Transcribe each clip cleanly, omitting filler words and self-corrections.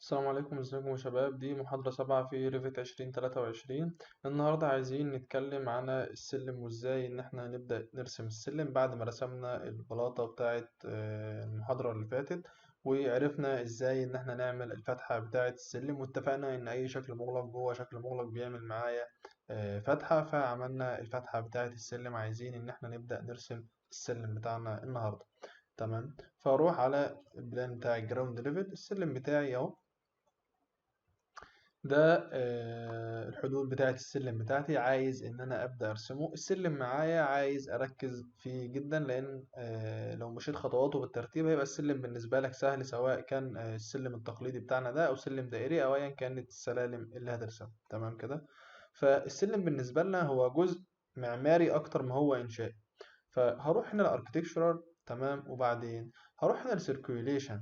السلام عليكم، ازيكم يا شباب؟ دي محاضرة 7 في Revit 2023. النهاردة عايزين نتكلم عن السلم وازاي ان احنا نبدأ نرسم السلم بعد ما رسمنا البلاطة بتاعت المحاضرة اللي فاتت، وعرفنا ازاي ان احنا نعمل الفتحة بتاعت السلم، واتفقنا ان اي شكل مغلق جوه شكل مغلق بيعمل معايا فتحة، فعملنا الفتحة بتاعت السلم. عايزين ان احنا نبدأ نرسم السلم بتاعنا النهاردة. تمام، فاروح على ال plan بتاع ال ground level، السلم بتاعي اهو ده، الحدود بتاعة السلم بتاعتي. عايز ان انا ابدأ ارسمه. السلم معايا عايز اركز فيه جدا، لان لو مشيت خطواته بالترتيب هيبقى السلم بالنسبة لك سهل، سواء كان السلم التقليدي بتاعنا ده او سلم دائري او ايا كانت السلالم اللي هترسمها. تمام كده، فالسلم بالنسبة لنا هو جزء معماري اكتر ما هو انشائي. فهروح هنا لل architectural، تمام، وبعدين هروح هنا لل circulation.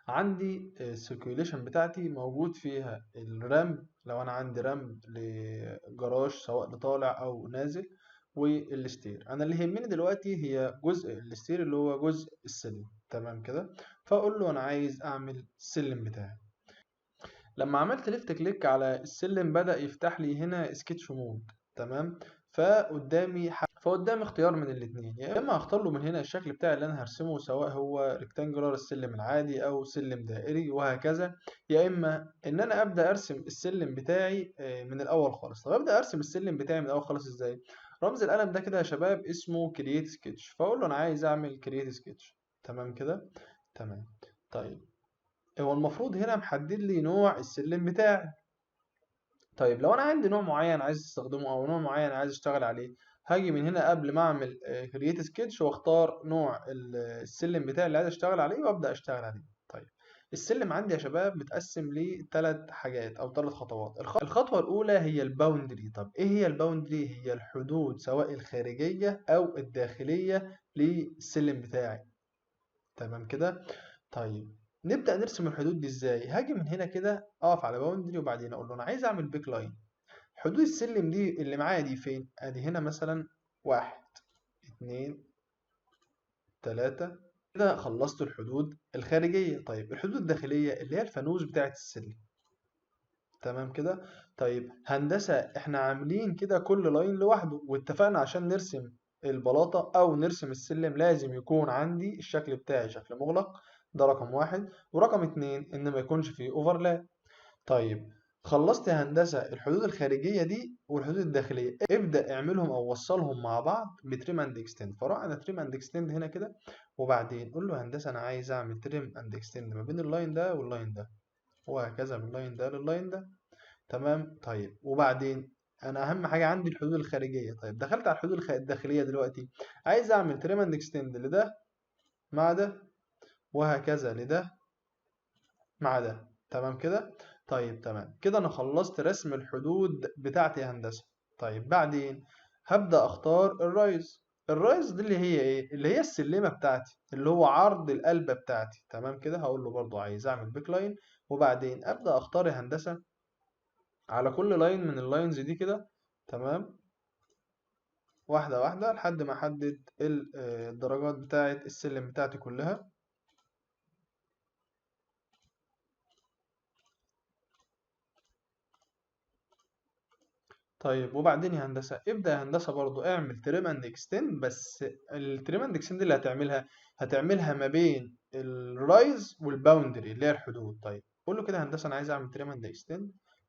عندي ال circulation بتاعتي موجود فيها ال ramp، لو انا عندي ramp لجراج سواء لطالع او نازل، وال stair. انا اللي يهمني دلوقتي هي جزء ال stair اللي هو جزء السلم. تمام كده، فاقول له انا عايز اعمل السلم بتاعي. لما عملت left click على السلم بدأ يفتح لي هنا sketch mode. تمام، فقدامي اختيار من الاتنين، يا اما هختار له من هنا الشكل بتاعي اللي انا هرسمه، سواء هو rectangular السلم العادي او سلم دائري وهكذا، يا اما ان انا ابدا ارسم السلم بتاعي من الاول خالص. طب ابدا ارسم السلم بتاعي من الاول خالص ازاي؟ رمز القلم ده كده يا شباب اسمه create sketch، فاقول له انا عايز اعمل create sketch. تمام كده، تمام. طيب هو المفروض هنا محدد لي نوع السلم بتاعي. طيب لو انا عندي نوع معين عايز استخدمه او نوع معين عايز اشتغل عليه، هاجي من هنا قبل ما اعمل create sketch واختار نوع السلم بتاعي اللي عايز اشتغل عليه وابدا اشتغل عليه. طيب السلم عندي يا شباب متقسم لثلاث حاجات او ثلاث خطوات. الخطوه الاولى هي ال boundary. طب ايه هي ال boundary؟ هي الحدود سواء الخارجيه او الداخليه للسلم بتاعي. تمام كده. طيب نبدأ نرسم الحدود دي ازاي؟ هاجي من هنا كده اقف على boundary وبعدين اقول له انا عايز اعمل pick line. حدود السلم دي اللي معايا دي فين؟ ادي هنا مثلا 1 2 3 كده، خلصت الحدود الخارجية. طيب الحدود الداخلية اللي هي الفانوس بتاعت السلم. تمام كده. طيب هندسة احنا عاملين كده كل line لوحده، واتفقنا عشان نرسم البلاطة او نرسم السلم لازم يكون عندي الشكل بتاعي شكل مغلق، ده رقم 1، ورقم 2 ان ما يكونش فيه overlap. طيب خلصت يا هندسة الحدود الخارجية دي والحدود الداخلية، ابدأ اعملهم او وصلهم مع بعض ب trim and extend. فاروح على trim and extend هنا كده، وبعدين قول له هندسة انا عايز اعمل trim and extend ما بين ال line ده وال line ده، وهكذا من ال line ده لل line ده. تمام. طيب وبعدين انا اهم حاجة عندي الحدود الخارجية. طيب دخلت على الحدود الداخلية دلوقتي، عايز اعمل trim and extend لده مع ده، وهكذا لده مع ده. تمام كده. طيب تمام كده، انا خلصت رسم الحدود بتاعتي يا هندسة. طيب بعدين هبدأ اختار ال rise. ال rise دي اللي هي ايه؟ اللي هي السلمة بتاعتي، اللي هو عرض القلبة بتاعتي. تمام كده. هقول له برضو عايز اعمل pick line، وبعدين ابدأ اختار يا هندسة على كل line من ال lines دي كده. تمام، واحدة واحدة لحد ما احدد الدرجات بتاعت السلم بتاعتي كلها. طيب وبعدين يا هندسة ابدأ يا هندسة برضو اعمل trim and extend، بس ال trim and extend اللي هتعملها ما بين ال rise وال boundary اللي هي الحدود. طيب قول له كده يا هندسة انا عايز اعمل trim and extend،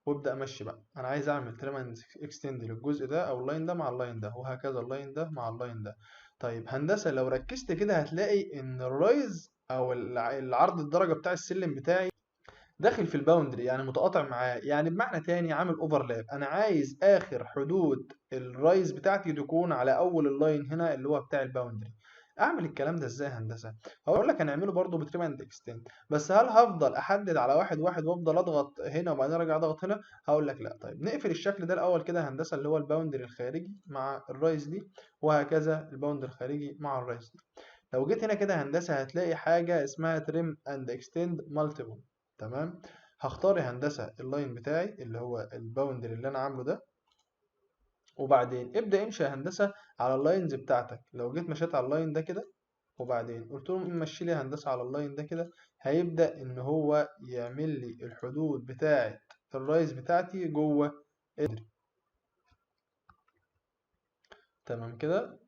وابدأ امشي بقى. انا عايز اعمل trim and extend للجزء ده او ال line ده مع ال line ده، وهكذا ال line ده مع ال line ده. طيب هندسة لو ركزت كده هتلاقي ان ال rise او العرض الدرجة بتاع السلم بتاعي داخل في ال boundary، يعني متقاطع معاه، يعني بمعنى تاني عامل overlap. انا عايز اخر حدود ال rise بتاعتي تكون على اول ال line هنا اللي هو بتاع ال boundary. اعمل الكلام ده ازاي يا هندسه؟ هقول لك هنعمله برضو ب trim and extend، بس هل هفضل احدد على واحد واحد وافضل اضغط هنا وبعدين ارجع اضغط هنا؟ هقول لك لا. طيب نقفل الشكل ده الاول كده يا هندسه، اللي هو ال boundary الخارجي مع ال rise دي، وهكذا ال boundary الخارجي مع ال rise دي. لو جيت هنا كده يا هندسه هتلاقي حاجه اسمها trim and extend multiple. تمام، هختار يا هندسه ال line بتاعي اللي هو ال boundary اللي انا عامله ده، وبعدين ابدا امشي يا هندسه على ال lines بتاعتك. لو جيت مشيت على ال line ده كده وبعدين قلت له مشي لي هندسة على ال line ده كده، هيبدا ان هو يعمل لي الحدود بتاعه ال rise بتاعتي جوه ال boundary. تمام كده.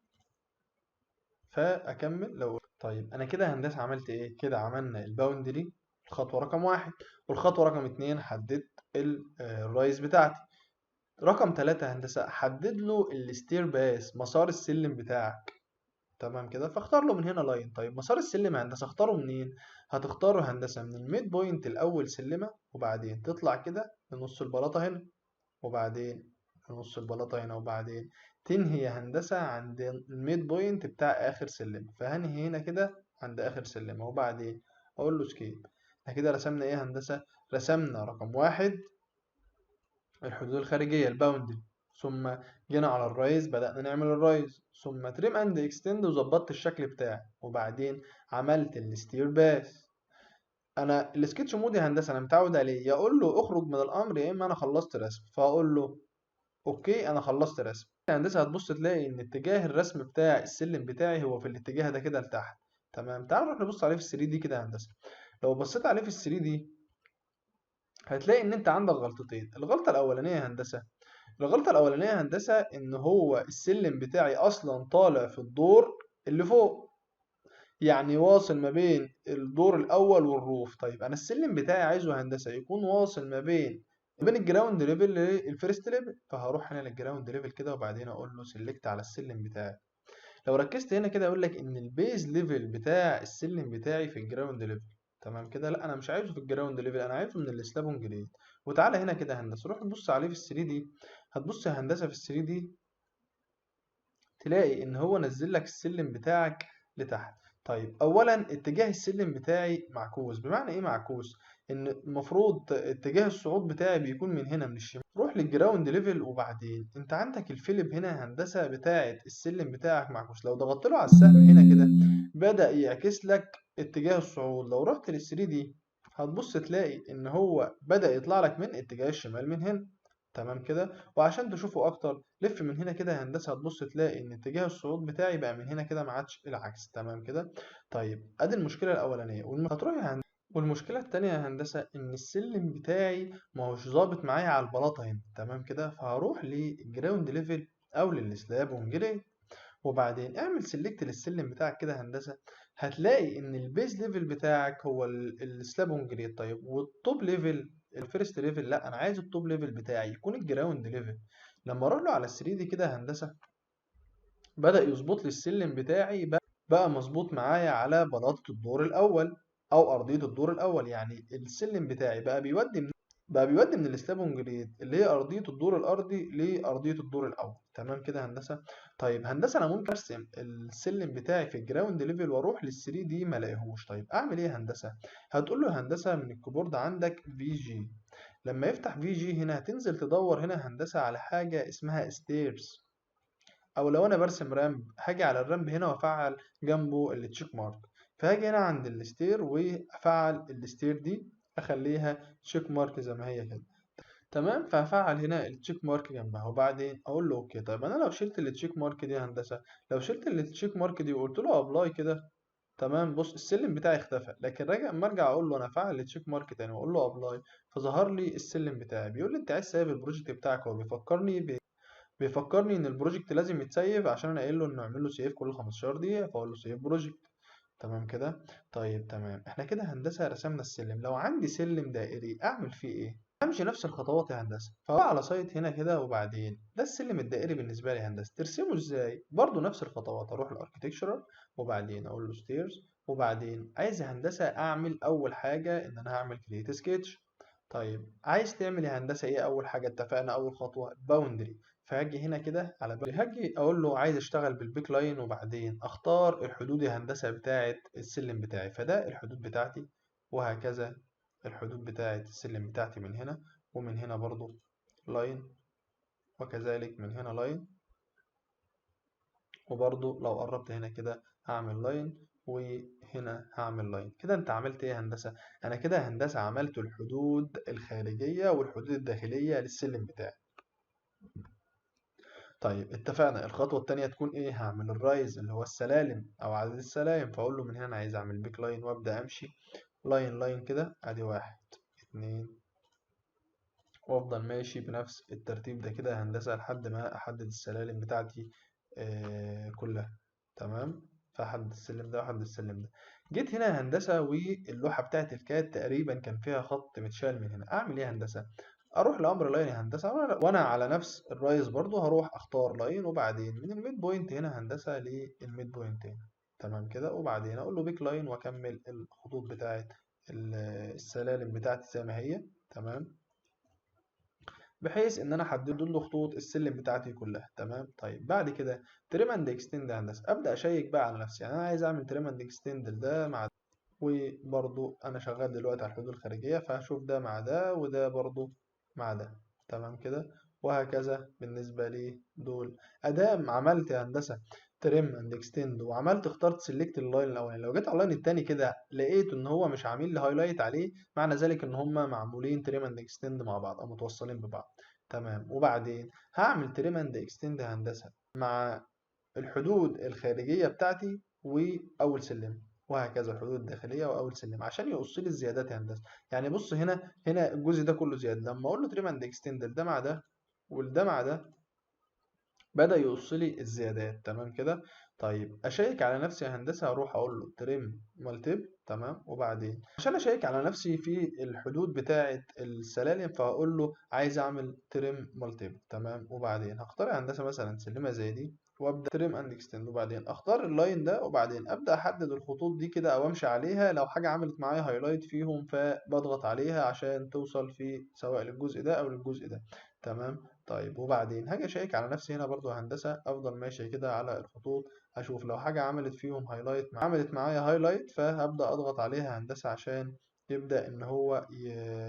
فاكمل لو طيب انا كده هندسة عملت ايه؟ كده عملنا ال boundary الخطوة رقم 1، والخطوة رقم 2 حددت ال rise بتاعتي. رقم 3 هندسة حدد له ال stair path، مسار السلم بتاعك. تمام كده. فاختار له من هنا line. طيب مسار السلم هندسة اختاره منين؟ هتختاره هندسة من ال midpoint الاول سلمه، وبعدين تطلع كده لنص البلاطه هنا، وبعدين لنص البلاطه هنا، وبعدين تنهي هندسة عند ال midpoint بتاع اخر سلم. فهنهي هنا كده عند اخر سلمه، وبعدين اقول له escape. احنا كده رسمنا ايه هندسة؟ رسمنا رقم 1 الحدود الخارجية ال boundary، ثم جينا على ال rise بدأنا نعمل ال rise، ثم trim and extend وظبطت الشكل بتاعي، وبعدين عملت ال stair path. انا ال sketch mode يا هندسة انا متعود عليه، يقول له اخرج من الامر يا اما انا خلصت رسم، فاقول له okay انا خلصت رسم. هندسة هتبص تلاقي ان اتجاه الرسم بتاع السلم بتاعي هو في الاتجاه ده كده لتحت. تمام. تعال نروح نبص عليه في 3 D كده يا هندسة. لو بصيت عليه في 3 D هتلاقي ان انت عندك غلطتين. الغلطة الاولانية يا هندسة، الغلطة الاولانية يا هندسة ان هو السلم بتاعي اصلا طالع في الدور اللي فوق، يعني واصل ما بين الدور الاول وال roof. طيب انا السلم بتاعي عايزه هندسة يكون واصل ما بين ال ground level لل first level، فهروح هنا لل ground level كده وبعدين اقول له select على السلم بتاعي. لو ركزت هنا كده اقول لك ان ال base level بتاع السلم بتاعي في ال ground level. تمام كده. لا انا مش عايزه في ال ground level، انا عايزه من ال slab on grade. وتعالى هنا كده هندسة روح بص عليه في 3 D. هتبص يا هندسة في 3 D تلاقي ان هو نزل لك السلم بتاعك لتحت. طيب اولا اتجاه السلم بتاعي معكوس. بمعنى ايه معكوس؟ ان المفروض اتجاه الصعود بتاعي بيكون من هنا من الشمال. روح لل ground level، وبعدين انت عندك ال flip هنا هندسة بتاعه السلم بتاعك معكوس. لو ضغطت له على السهم هنا كده بدأ يعكس لك اتجاه الصعود. لو رحت لل 3 D هتبص تلاقي ان هو بدأ يطلع لك من اتجاه الشمال من هنا. تمام كده. وعشان تشوفه اكتر لف من هنا كده هندسة، هتبص تلاقي ان اتجاه الصعود بتاعي بقى من هنا كده، ما عادش العكس. تمام كده. طيب ادي المشكلة الاولانية. هتروح والمشكلة التانية يا هندسة ان السلم بتاعي ما هوش ظابط معايا على البلاطه هنا. تمام كده. فهروح لل ground level او لل slab on grade، وبعدين اعمل select للسلم بتاعك كده هندسة. هتلاقي ان ال base level بتاعك هو ال slab on grade. طيب وال top level ال first level، لا انا عايز ال top level بتاعي يكون ال ground level. لما اروح له على 3 D كده هندسة بدأ يظبط لي السلم بتاعي، بقى مظبوط معايا على بلاطة الدور الاول او ارضية الدور الاول. يعني السلم بتاعي بقى بيودي من ال slab on grade اللي هي ارضية الدور الارضي لارضيه الدور الاول. تمام كده هندسة. طيب هندسة انا ممكن ارسم السلم بتاعي في ال ground level واروح لل 3 D ما الاقيهوش. طيب اعمل ايه هندسة؟ هتقول له هندسة من ال keyboard عندك VG. لما يفتح VG هنا هتنزل تدور هنا هندسة على حاجة اسمها stairs، او لو انا برسم ramp هاجي على ال ramp هنا وافعل جنبه ال check mark. فهاجي هنا عند ال stair وافعل ال stair دي اخليها check mark زي ما هي كده. تمام. فهفعل هنا ال check mark جنبها وبعدين اقول له okay. طيب انا لو شلت ال check mark دي يا هندسة، لو شلت ال check mark دي وقلت له apply كده، تمام، بص السلم بتاعي اختفى. لكن راجع اما ارجع اقول له انا افعل ال check mark تاني واقول له apply، فظهر لي السلم بتاعي. بيقول لي انت عايز save ال project بتاعك. هو بيفكرني ان ال project لازم يتسيف عشان انا قايل له انه اعمل له save كل 15 دقيقة، فاقول له save project. تمام كده. طيب تمام. احنا كده هندسة رسمنا السلم. لو عندي سلم دائري اعمل فيه ايه؟ امشي نفس الخطوات يا هندسة. فهو على site هنا كده، وبعدين ده السلم الدائري بالنسبة لي هندسة. ترسمه ازاي؟ برضو نفس الخطوات. اروح ال architectural وبعدين اقول له stairs، وبعدين عايز هندسة اعمل اول حاجة ان انا هعمل create sketch. طيب عايز تعمل يا هندسة ايه اول حاجة؟ اتفقنا اول خطوة boundary. فهاجي هنا كده على boundary، هاجي اقول له عايز اشتغل بال pick line، وبعدين اختار الحدود يا هندسة بتاعه السلم بتاعي. فده الحدود بتاعتي، وهكذا الحدود بتاعه السلم بتاعتي من هنا، ومن هنا برضو line، وكذلك من هنا line، وبرضو لو قربت هنا كده هعمل line، وهنا هعمل line. كده انت عملت ايه يا هندسة؟ انا كده هندسة عملت الحدود الخارجية والحدود الداخلية للسلم بتاعي. طيب اتفقنا الخطوة التانية تكون ايه؟ هعمل ال rise اللي هو السلالم او عدد السلالم، فاقول له من هنا انا عايز اعمل pick line وابدا امشي line line كده، ادي 1 2، وافضل ماشي بنفس الترتيب ده كده يا هندسة لحد ما احدد السلالم بتاعتي كلها. تمام، فاحدد السلم ده واحدد السلم ده. جيت هنا يا هندسة واللوحه بتاعت ال CAD تقريبا كان فيها خط متشال من هنا، اعمل ايه يا هندسة؟ اروح لامر line يا هندسة، وانا على نفس ال rise برضو هروح اختار line، وبعدين من ال mid point هنا هندسة لل mid point هنا. تمام كده، وبعدين اقول له pick line واكمل الخطوط بتاعت السلالم بتاعتي زي ما هي. تمام، بحيث ان انا احدد له خطوط السلم بتاعتي كلها. تمام، طيب بعد كده trim and extend يا هندسة، ابدا اشيك بقى على نفسي، يعني انا عايز اعمل trim and extend لده مع ده، وبرضو انا شغال دلوقتي على الحدود الخارجية، فهشوف ده مع ده وده برضو مع ده. تمام كده، وهكذا بالنسبة لدول. ادام عملت يا هندسة trim and extend وعملت اخترت select ال line الاولاني، لو جيت على ال line التاني كده لقيت ان هو مش عامل لي highlight عليه، معنى ذلك ان هما معمولين trim and extend مع بعض او متوصلين ببعض. تمام، وبعدين هعمل trim and extend هندسة مع الحدود الخارجية بتاعتي واول سلم، وهكذا الحدود الداخلية واول سلم، عشان يقص لي الزيادات يا هندسة. يعني بص هنا الجزء ده كله زيادة، لما اقول له trim and extend ده مع ده والده مع ده بدأ يقص لي الزيادات. تمام كده، طيب اشيك على نفسي يا هندسة، هروح اقول له trim multiple. تمام، وبعدين عشان اشيك على نفسي في الحدود بتاعه السلالم فهقول له عايز اعمل trim multiple. تمام، وبعدين هختار يا هندسة مثلا سلمه زي دي وابدا trim and extend، وبعدين اختار ال line ده، وبعدين ابدا احدد الخطوط دي كده او امشي عليها، لو حاجة عملت معايا highlight فيهم فبضغط عليها عشان توصل في سواء للجزء ده او للجزء ده. تمام، طيب وبعدين هاجي اشيك على نفسي هنا برضو يا هندسة، افضل ماشي كده على الخطوط، اشوف لو حاجة عملت فيهم highlight، عملت معايا highlight فهبدا اضغط عليها هندسة عشان يبدا ان هو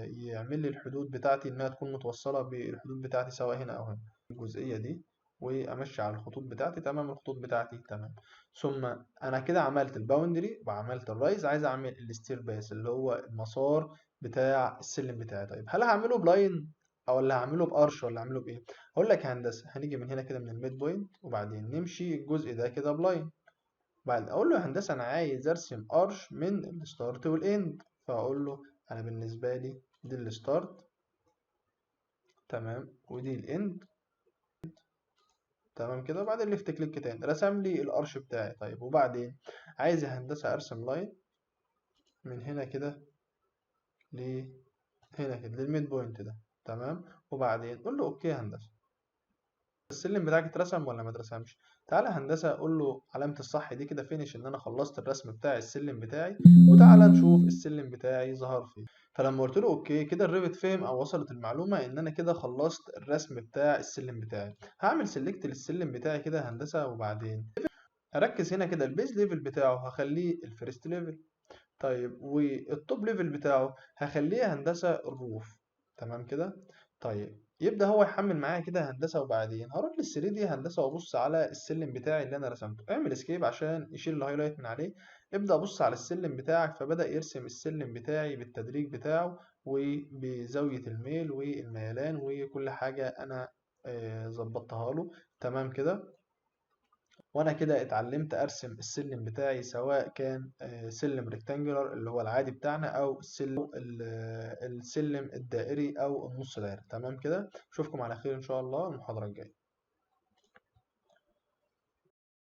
يعمل لي الحدود بتاعتي انها تكون متوصله بالحدود بتاعتي سواء هنا او هنا الجزئية دي، وامشي على الخطوط بتاعتي. تمام، الخطوط بتاعتي تمام. ثم انا كده عملت ال boundary وعملت ال rise، عايز اعمل ال stair path اللي هو المسار بتاع السلم بتاعي. طيب هل هعمله ب line او ولا هعمله ب arch ولا هعمله بايه؟ هقول لك يا هندسة هنيجي من هنا كده من ال mid point، وبعدين نمشي الجزء ده كده ب line، بعد اقول له يا هندسة انا عايز ارسم arch من ال start وال end، فاقول له انا بالنسبة لي دي ال start، تمام، ودي ال end. تمام كده، وبعدين left click تاني رسم لي ال arch بتاعي. طيب وبعدين عايز يا هندسة ارسم line من هنا كده لهنا كده لل mid point ده. تمام، وبعدين قول له okay يا هندسة، السلم بتاعك اترسم ولا ما اترسمش؟ تعالى هندسة قول له علامة الصح دي كده finish ان انا خلصت الرسم بتاع السلم بتاعي، وتعالى نشوف السلم بتاعي ظهر فين. فلما قلت له okay كده ال Revit فهم او وصلت المعلومة ان انا كده خلصت الرسم بتاع السلم بتاعي. هعمل select للسلم بتاعي كده هندسة، وبعدين هركز هنا كده ال base level بتاعه هخليه ال first level، طيب وال top level بتاعه هخليه هندسة ال roof. تمام كده، طيب يبدأ هو يحمل معايا كده هندسة، وبعدين هروح لل 3D هندسة وابص على السلم بتاعي اللي انا رسمته. اعمل escape عشان يشيل ال highlight من عليه. ابدأ بص على السلم بتاعك، فبدأ يرسم السلم بتاعي بالتدريج بتاعه وبزاوية الميل والميلان وكل حاجة انا ظبطتها له. تمام كده، وانا كده اتعلمت ارسم السلم بتاعي سواء كان سلم rectangular اللي هو العادي بتاعنا او السلم الدائري او النص دائري. تمام كده، اشوفكم على خير ان شاء الله المحاضرة الجاية.